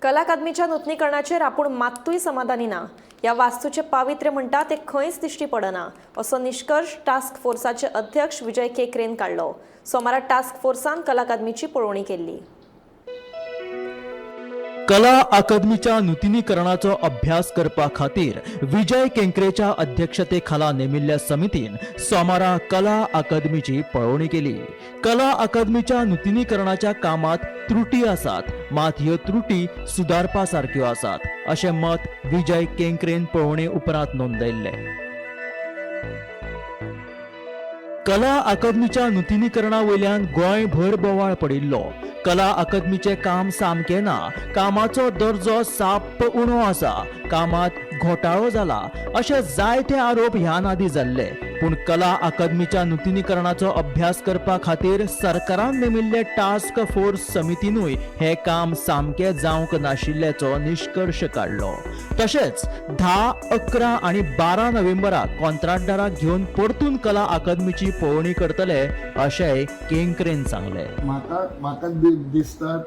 कला अकादमीच्या नुतनीकरणाचेर आपूण मात्तूय समाधानी ना. ह्या वास्तूचें पावित्र्य म्हणटा तें खंयच दिश्टी पडना, असो निश्कर्श टास्क फोर्साचे अध्यक्ष विजय केंकरेन काडलो. सोमारा टास्क फोर्सान कला अकादमीची पळोवणी केल्ली. कला अकादमीच्या नुतनीकरणाचो अभ्यास करपा खातीर विजय केंकरेच्या अध्यक्षतेखाला नेमिल्ल्या समितीन सोमारा कला अकादमीची पळोवणी केली. कला अकादमीच्या नुतनीकरणाच्या कामात त्रुटी आसात, मात ह्यो त्रुटी सुदारपा सारक्यो आसात, अशें मत विजय केंकरेन पळोवणे उपरांत नोंदयल्लें. कला अकादमीच्या नुतनीकरणा वयल्यान गोंयभर बोवाळ पडिल्लो. कला अकादमीचें काम सामकें ना, कामाचो दर्जो साप्प उणो आसा, कामात घोटाळो जाला, अशे जायते आरोप ह्यान आदीं जाल्ले. पूण कला अकादमीच्या नुतनीकरणाचो अभ्यास करपा खातीर सरकारान नेमिल्ले टास्क फोर्स समितीनूय हें काम सामकें जावंक नाशिल्ल्याचो निश्कर्श काडलो. तशेंच 10, 11 आनी 12 नोव्हेंबराक कॉन्त्राटदाराक घेवन परतून कला अकादमीची पळोवणी करतले, अशेंय केंकरेन सांगलें. म्हाका म्हाका दिसता,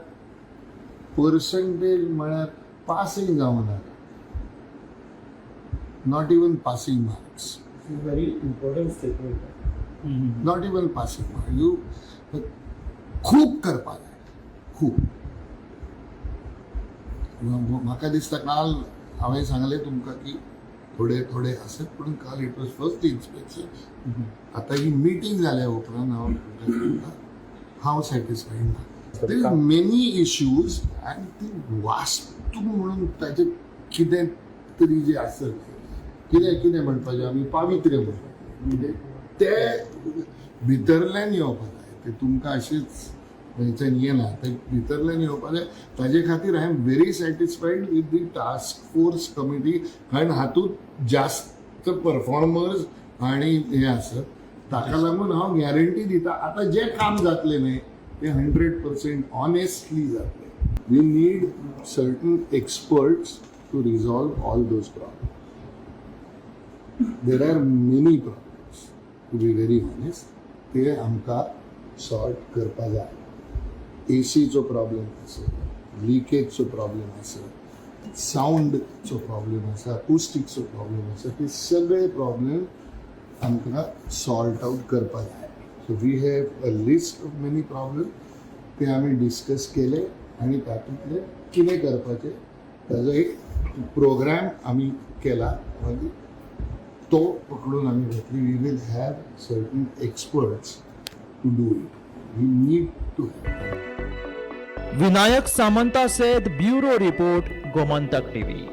पर्संटेज म्हळ्यार पासींग जावना, not even passing marks. Very important statement. Not even passing mark. You खूब करपा जाय, खूब. म्हाका दिसता काल हांवें सांगलें तुमकां की थोडे थोडे आसत, पूण काल it was first inspection. आतां ही मिटींग जाल्या उपरांत हांव तुमकां सांगता, हांव सॅटिस्फायड ना. There many issues आनी ती वास्तू म्हणून ताजें कितें तरी जें आसत, कितें कितें म्हणपाचें आमी, पावित्र्य म्हणटा, म्हणजे ते भितरल्यान येवपा जाय. ते तुमकां अशेंच खंयच्यान येना, ते भितरल्यान येवपा जाय. ताजे खातीर I am very satisfied with the task force committee, कारण हातूंत जास्त परफॉर्मर्स आनी हे आसत. ताका लागून हांव गॅरंटी दिता, आतां जें काम जातलें न्ही, तें 100% ऑनेस्टली जातलें. We need certain experts to resolve all those problem. There are many problems, to be very honest. ते आमकां सॉर्ट करपा जाय. एसीचो प्रॉब्लेम आसा, लिकेजचो प्रॉब्लेम आसा, सावंडचो प्रॉब्लेम आसा, अकुस्टिकचो प्रॉब्लेम आसा. ते सगळे प्रॉब्लेम आमकां सॉर्ट आउट करपा जाय. So we have a list of many problem. ते आमी डिस्कस केले आनी तातूंतले कितें करपाचें ताजो एक प्रोग्राम आमी केला. मागीर तो पकडून आमी घेतली. We will have certain experts to do it. We need to have. Vinayak Samanta Seth, bureau report, Gomantak TV.